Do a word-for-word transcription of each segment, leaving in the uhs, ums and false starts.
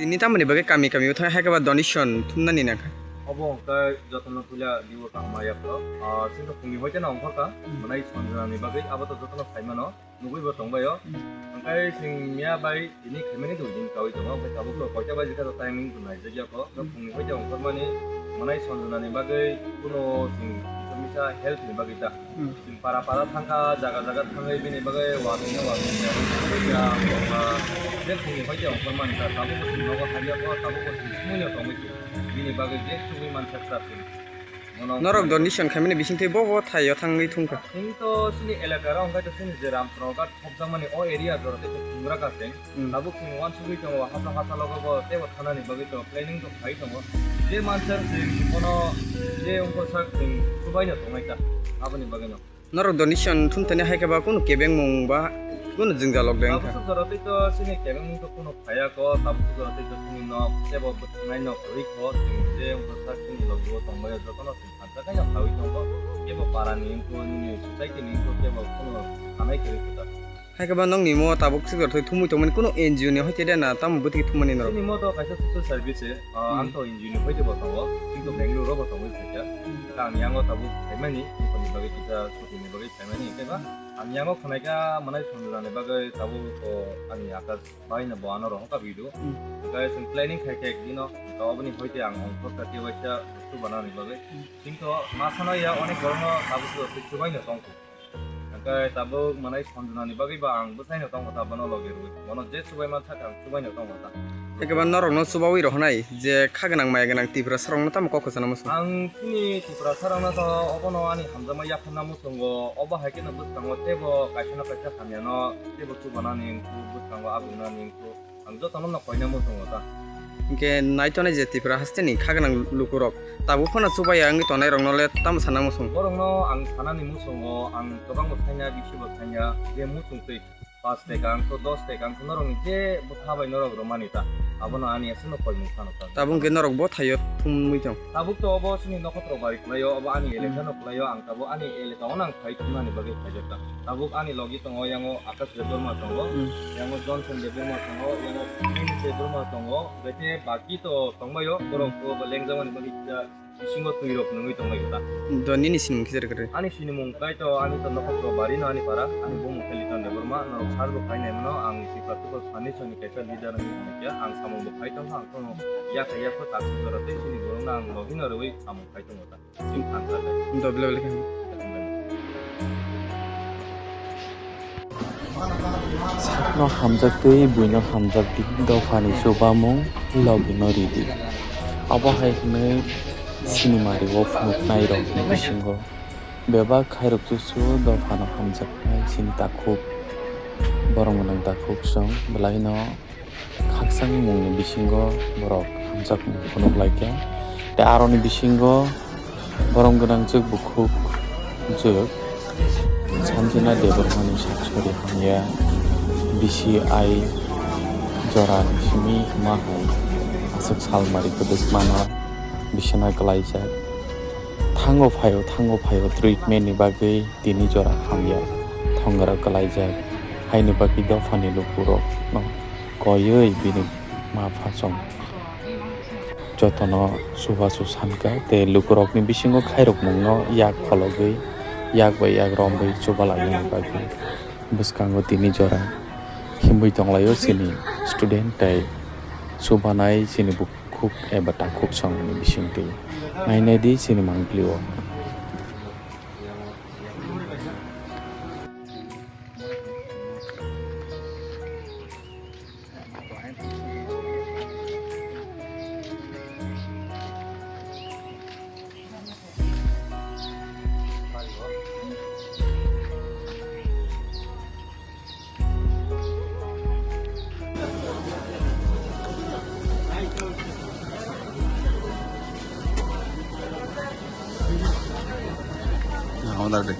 Tini tamoni bagwi kami kami o thang hai khe ba donation thumnani nangkha. Obo hwnkhe jotono puila bibo kaham ya phano. Ah, chwngno phungni hoite no ongkhorkha. Hmm. Manai Sanjana ni bagwi abo to jotono sai mano. Nugwi bo tongbaio. Hmm. Hwnkhe chwng miya bai tini khaimani dui din kawi tongo. Hwnkhe tabuk no koita baji kha to timing to naijakya kho. Hmm. Phungni hoite ongkhormani manai Sanjana ni bagwi kuno chwng kisa misa help ni bagwi ta. Hmm. Para para thangkha, jaga jaga thangwi bini bagwi watwi watwi ya, ya, ya, je phungni hoite ongkhormani ta, tabuk bo chwng nogo hamya kho, tabuk bo chwng sumui no tongwi kho. Bini bagwi je chugwi mansa kwrak chwng. Bono norok donation khaimani bisingtwi bo bo thaio thangwi thungkha. Chwng to chini elaka rok hwnkhe to chini je Ramchoro Ghat thopjakmani o area jora tei to thungra ka chwng. Hmm. Tabuk chwng uansugwi tongo, hapla hapla logo bo teibo thanani bagwi to planning to khai tongo. Je mansa chwng bono je wngkha sak chwng chubaino tongnai ta, aboni bagwino. Norok donation thumthani hai khe ba kunu kebengmung ba kunu jwngjal lok de wngkha. Tabuk jora tei to chini kebengmung to kunu phaiya ko, tabuk jora tei to chini nok teibo bwthangnai nok kwrwi kho, chwng je wngkha sak chini logo tongbaio jotono chwng thansa khe no khaui tongo. Kebo para ni wngkha, nini society ni wngkha, kebo kunu thanai kwrwi kho ta. Hai khe ba nokni mo tabuk swk thumui tongmani kuno N G O ni hoite de na tamo bwtwi thumani norok? Chini mo to kaisa social service, ah, hmm, ang to N G O ni hoite bo tongo, kintu Bangalore ro bo tongwi phaikha. Hmm. Ang yango tabuk phaimani, boni bagwi kisa chuti ni bagwi phaimani, hwnkhe ba ang yango khwnaikha manai Sanjana ni bagwi tabuk, o, ani akas bai no bo ano rohor ka video. Hmm. Hwnkhe chwng planning khai kha ekdino, to oboni hoite ang ongkhor kha khe waisa chubanani bagwi. Hmm. Kintu ma sano ya onek borokno tabuk chubaino tongkha. Hwnkhe tabuk manai Sanjana ni bagwi ba ang bwsaino tongkha ta, bono logi rwui. Bono je chubai mansak ang chubaino tongkha ta. Hwnkhe ba norokno chubaui rohonai je kha gwnang maya gwnang Tiprasa rokno tamo kok kwchana muchung? Ang chini Tiprasa rokno to obono ani hamjakma yapharna muchungo, obo hai kheno bwskango teibo kaisa na kaisa hamyano teibo chubanani wngkhu, bwskango abunani wngkhu. Ang jotono no koina muchungo ta. Hwnkhe naitonai je Tripura hasteni kha gwnang lukurok tabuk phano chubaya wngwi tongnai rokno le tamo sana muchung? Borokno ang sanani muchungo, ang kwbangbo saina, bisibo saina, je muchung twi paanch taka wngkha, dos taka wngkha, norokni je bwtha bai norok rwmani ta, abono ani aswkno koimung phano ta. Tabuk hwnkhe norok bo thaio thumwi tong? Tabuk to obo chini nokhotro bari kwlaio, obo ani, hmm, elekano kwlaio, ang tabuk ani elekao nang phai thumnani bagwi phaijak ta. Tabuk ani logi tongo, yango Akash Debbarma tongo, hmm, yango Johnson Debbarma tongo, yango Prince Debbarma tongo, bete baki to tongbaio, borok, hmm, bo lengjakmani bagwi kisa bisingo twi rok nungwi tongbaio ta. Do nini sinimung kisa rwgwrwi. Ani sinimung kai to, ani to nokhotro bari no ani para, ani bumung khe Liton Debbarma, norok sar bo khai nai mano, ang Tripura People Foundation ni kaisa leader wngwi tongkha, ang samung bo khai tongkha, ang khono yakha yakha tak sujaro tei chini borok no ang logi no rwui samung khai tongo ta. Sakno hamjak twi buino hamjak di dophani chubamung logino ridi. Abo hai hwnwi sinimari o phunuknai rokni bisingo bebak khairok chuchu dophano hamjaknai chini takhuk, borom gwnang takhuk chwng bwlaino khakchangmungni bisingo borok hamjakmung phunuk lai kha. Tei aroni bisingo borom gwnang jwk bukhuk jwk Sanjana Debbarmani saksori hamya bisi ai jorani simi ma hai aswk salmari kwdwkmano bisina kwlaijak. Thango phaio, thango phaio treatment ni bagwi tini jora hamya thongora kwlaijak. Haini bagwi dophani lukurokno koiwi bini ma phachong jotono chubachu sankha tei lukurokni bisingo khairokmungno yak khologwi yak bai yak romwi chubalaimani bagwi bwskango tini jora himwi tonglaio chini student tei chubanai chini bukhuk eba takhuk songni bisingtwi. Nainai di chini mangpili o. Order de.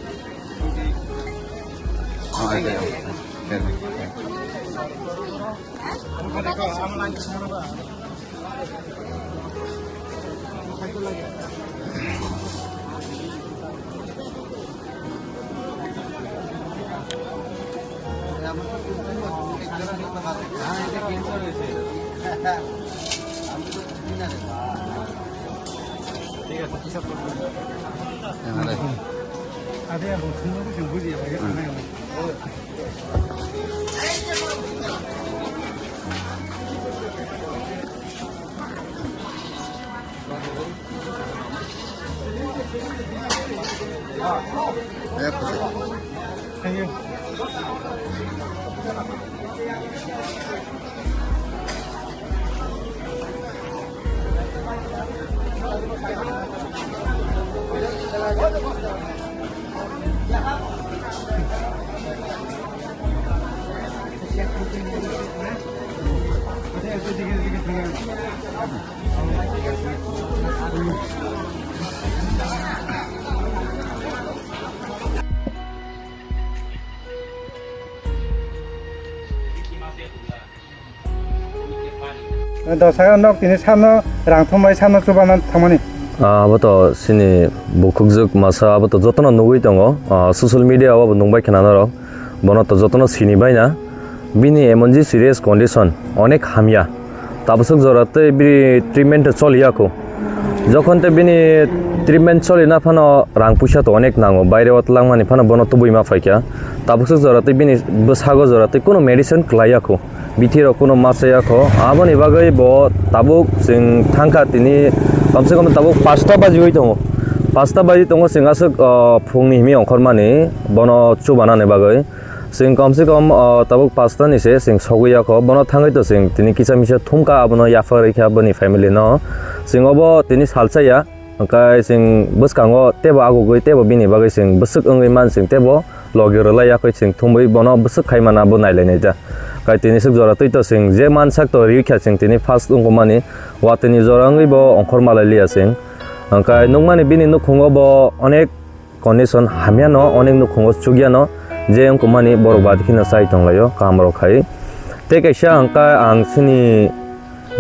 Dosa nok tini sano rang thumbai sano chubana thangmani. Ah, abo to sini bukhukjwk masa abo to jotono nugui tongo. Ah, social media o abo nungbai khna norok. Bono to jotono sini baina. Bini emonji serious condition, onek hamya. Tabaswk jora tei bini treatment choli ya kho. Jokhon tei bini treatment choli na phano rang puisa to onek nango. Baire o twlangmani phano bono tubui ma phaikha. Tabaswk jora tei bini bwsago jora tei kuno medicine kwlai ya kho. Bithi rok kuno ma chaya kho. Aboni bagwi bo tabuk chwng thangkha tini kamse kam tabuk pasta bajiwi tongo. Pasta baji tongo chwng aswk, ah, phungni himi ongkhormani bono chubanani bagwi. Chwng kamse kam, ah, tabuk pasta ni se chwng sogwi ya kho. Bono thangwi to chwng tini kisa misa thumkha abono yapharwi kha boni family no. Chwng obo tini salsa ya. Hwnkhe chwng bwskango teibo agugwi teibo bini bagwi chwng bwswk wngwi man chwng teibo logi rwlai yakwi chwng thumwi bono bwswk khai mana bo nailainai da. Hwnkhe tini swk jora twi to chwng je mansak to riwi kha chwng tini first wngkukmani watwini jora wngwi bo ongkhor malai liya chwng. Hwnkhe nukmani bini nukhungo bo onek condition hamyano, onek nukhungo chukyano je wngkukmani borok badi kheno chai tonglaio kahamrok khai. Tei kaisa hwnkhe ang chini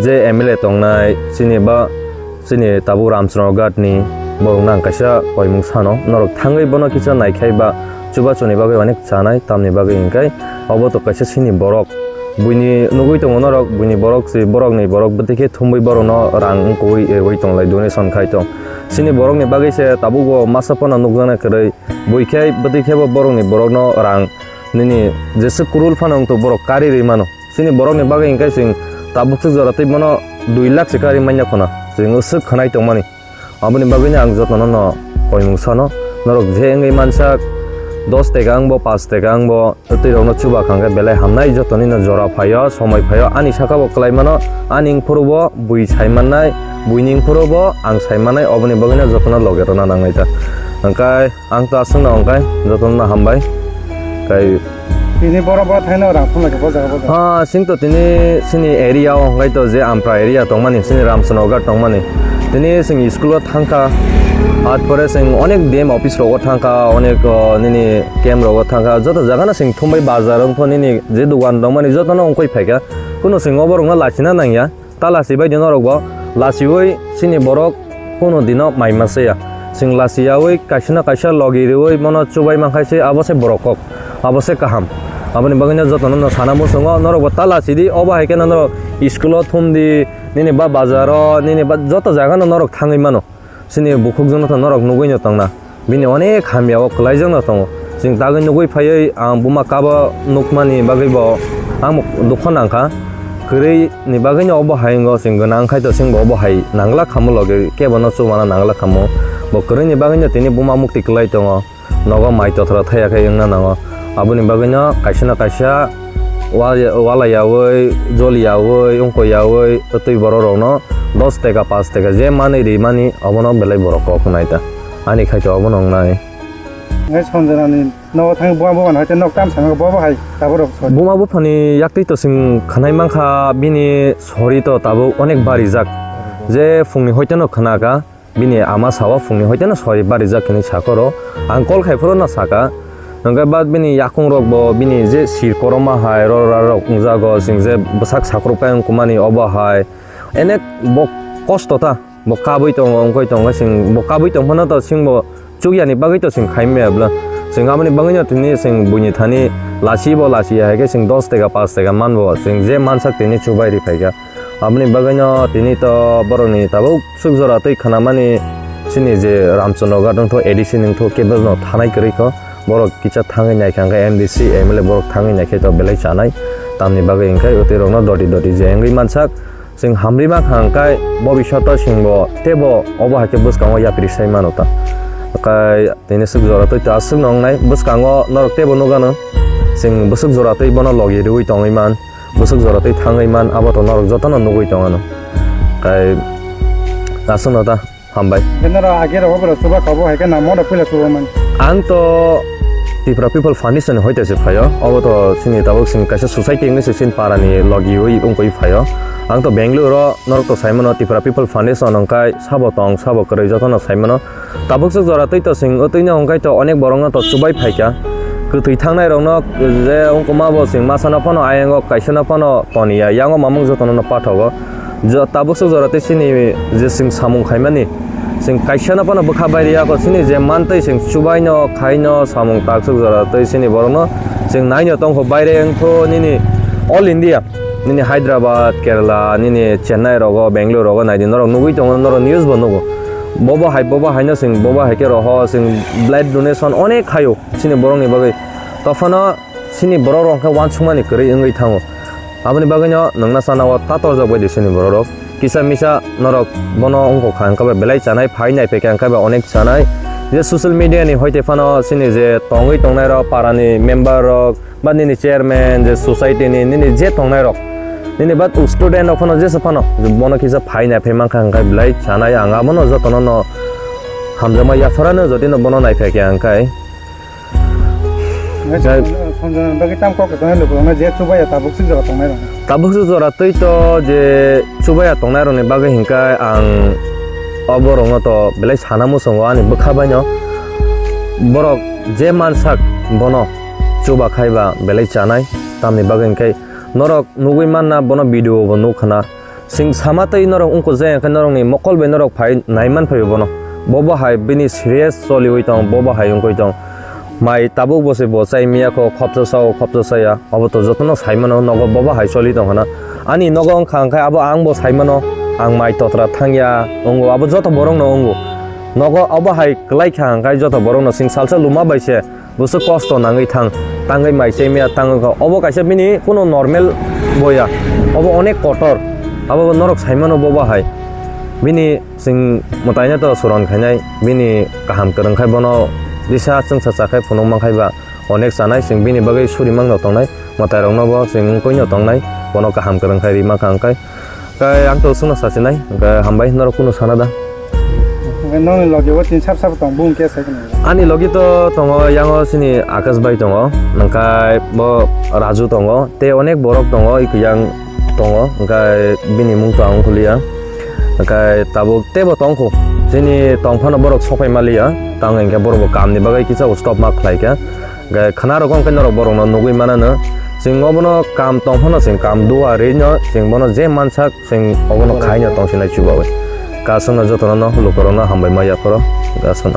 je M L A tongnai chini ba chini tabuk Ramchandra Ghat ni borok nang kaisa koimung sano norok thangwi bono kisa naikhai ba chubachuni bagwi onek chanai tamni bagwi hwnkhe obo to kaisa chini borok buini nugwi tongo norok buini borok si borokni borok bwtwi khe thumwi borokno rang wngkui rwui tonglai donation khai tong chini borokni bagwi se tabuk bo masa phano nukjaknai kwrwi bui khe bwtwi khe bo borokni borokno rang nini jeswk kwrwl phano wngtong borok kari rwi mano. Chini borokni bagwi hwnkhe chwng tabuk swk jora twi bono dui lakh se kari manya khuna chwng swk khwnai tongmani. Aboni bagwino ang jotono no koimung sano, norok je wngwi mansak dos teka wngbo, paanch teka wngbo, twi rokno chuba kha hwnkhe belai hamnai, jotonino jora phaio, somoi phaio, ani saka bo kwlai mano, ani wngphuru bo bui sai mannai, buini wngphuru bo ang sai mannai, oboni bagwino jotono loge rwna nangnai ta. Hwnkhe Ang to aswkno hwnkhe jotono hambai. Kai Tini boro boro thaino rang phunlai kha bo jaga bo jaga. Ha, sing to tini sini area o hwnkhe to je Ampra area tongmani, sini Ramchandra Ghat tongmani. Tini sing school o thangkha, at pore sing onek D M office rogo thangkha, onek, o, nini camp rogo thangkha, joto jaga no sing thumbai bazar wngkho nini je dogan tongmani jotono wngkoi phaikha. Kuno sing oborokno lachina nangya. Ta lachibai di norokbo, lachiwi chini borok kuno dino mai masa ya. Chwng lachiyawi kaisa na kaisa logi riwi bono chubai mankha se, abo se borok kok, abo se kaham. Aboni bagwino jotono no sana muchungo, norokbo ta lachidi, obo hai kheno norok school o thumdi, nini ba bazaro, nini ba joto jagano norok thangwi mano. Chini bukhukjwkno to norok nugwi no tongna. Bini onek hamya o kwlaijakno tongo. Chwng dagwi nugwi phaiwi ang buma kabo nukmani bagwi bo ang dukha nangkha. Kwrwi ni bagwi no obo hai wngo, chwng gwnang khai to chwng bo obo hai nangla khamu logi kebo no chubana nangla khamu. Bo kwrwi ni bagwi no tini buma mukti kwlai tongo. Nogo mai tothra thaya khai wngna nango. Aboni bagwi no kaisa na kaisa wa-, wala yawi, joli yawi, wngkoi yawi, twi borok rok no dos teka, paanch teka je manwi ri mani obono belai borok kok nai ta. Ani khai to obono wngnai. Ngai Sanjana ni nogo thang buma buma hai te nok tam sanga bo bo hai tabuk rok sori. Buma buphani yaktwi to chwng khwnai mankha, bini sori to tabuk onek barijak. Je phungni hoite no khwnaka, bini ama sao phungni hoite no sori barijak hinwi sakoro. Ang call khai phuru no saka. Hwnkhe ba bini yakung rok bo bini je sir koroma hai ro ra rok wngjago, chwng je bwsak sakrupkai wngkukmani obo hai. Enek bo kosto ta. Bo kabui tongo, wngkoi tongo, chwng bo kabui tong phano to chwng bo chukyani bagwi to chwng khai maya bwla. Chwng aboni bagwino tini chwng buini thani lachi bo lachi hai khe chwng dos teka, paanch teka man bo, chwng je mansak tini chubai ri phaikha. Aboni bagwino tini to borokni tabuk swk jora twi khanamani chini je Ramchandra Ghat wngtho, A D C wngtho, kebo no thanai kwrwi kho. Borok kisa thangwi naikha hwnkhe M D C, M L A borok thangwi naikhe to belai chanai. Tamni bagwi hwnkhe twi rokno doti doti je wngwi mansak. Chwng hamri ma kha hwnkhe bobishoto chwngbo teibo obo hai khe bwskango yapri sai mano ta. Hwnkhe tini swk jora twi ta swk no wngnai bwskango norok teibo nukgano. Chwng bwswk jora twi bono logi rwui tongwi man. Bwswk jora twi thangwi man, abo to norok jotono nugwi tongano. Kai aswkno ta hambai. Hwnkhe norok age rok oborok chuba kha bo hai khe namo rok puila chuba man. Ang to Tripura People Foundation ni hoite se phaio. Obo to chini tabuk chini kaisa society wngwi se chini para ni logi wi wngwi phaio. Ang to Bangalore o norok to sai mano Tripura People Foundation wngkai sabo tong sabo kwrwi jotono sai mano. Tabuk swk jora twi to chwng o twi no hwnkhe to onek borok no to chubai phaikha. Kwthwi thangnai rok no je wngkuma bo chwng masa no phano ayang o kaisa no phano toniya, yang o mamung joto no pathogo. Jo-, tabuk swk jora twi chini je chwng samung khaimani chwng kaisa no phano bwkha bai riya ko chini je mantwi chwng chubai no khai no samung tak swk jora twi chini borok no chwng nai no tongkho baire wngkho nini all India. Nini Hyderabad, Kerala, nini Chennai rogo, Bangalore rogo naidi norok nugwi tongo, norok news bo nugo. Bobo hai, bobo haino chwng, bobo hai khe roho chwng blood donation onek khaio chini borokni bagwi. Tophano chini borok rok khe uansukmani kwrwi wngwi thango. Aboni bagwino nwngna sana o ta torjak bai di chini borok rok. Kisa misa norok bono wngkha hwnkhe belai chanai, phai nai phaikha hwnkhe onek chanai. Je social media ni hoite phano chini je tongwi tongnai rok, parani member rok, ba nini chairman, je society ni, nini je tongnai rok, nini ba student rok phano jesa phano, bono kisa phai nai phai mankha hwnkhe belai chanai ang abono jotono no hamjakma yaphara no jodi no bono nai phai khe hwnkhe. Nai Jai- Sanjana bagwi tam kok tongnai lukurokno je chubaya tabuk swk jora tongnai rok. Tabuk swk jora twi to je chubaya tongnai rokni bagwi hwnkhe ang o borokno to belai sana muchungo ani bwkha baino borok je mansak bono chuba khai ba belai chanai, tamni bagwi hwnkhe norok nugwi manna bono video bo nukkhana. Chwng sama tei norok wngkuk jaya khe norokni mokol bai norok phai nai man phai bono. Bobo hai bini serious choliwi tong, bobo hai wngkui tong. Mai tabuk bo se bo chai miya kho, khopsa sao, khopsa saya. Obo to jotono sai mano, nogo bobo hai choli tong khana. Ani nogo wngkha hwnkhe abo ang bo sai mano, ang mai totra thangya, wngo abo joto borokno wngo. Nogo obo hai kwlai kha hwnkhe joto borokno chwng salsa luma bai se. Bwswk kosto nangwi thang, tangwi mai chemiya tangwi kha. Obo kaisa bini kuno normal boya. Obo onek kotor. Abo bo norok saimano bobo hai. Bini chwng mwtaino to suron khainai. Bini kaham kwrwng khai bono disa chwngsa chakhai phunuk mankhai ba onek chanai chwng bini bagwi suri mangno tongnai. Mwtai rokno bo chwng wngkoi no tongnai. Bono kaham kwrwng khai rima kha hwnkhe. Kai ang to sungno sasinai, hwnkhe hambai norok kunu sana da. Hwnkhe nokni logi o tin sap sap tong, bung khe sai khna. Ani logi to tongo, yango sini Akash bai tongo, hwnkhe bo Raju tongo, tei onek borok tongo, ikuyang tongo, hwnkhe bini mung to ang kuliya. Hwnkhe tabuk tebo tongkhu, chini tongphano borok sopai maliya, tang hwnkhe borok bo kamni bagwi kisa stop ma khlaikha. Hwnkhe khna rok hwnkhe norok borokno nugwi manano. Chwng obono kam tong phano chwng kam dua rino chwng bono je mansak chwng obono khaino tong sinai chubawi. Kasano jotono no lukorokno hambai ma yapharo kasano.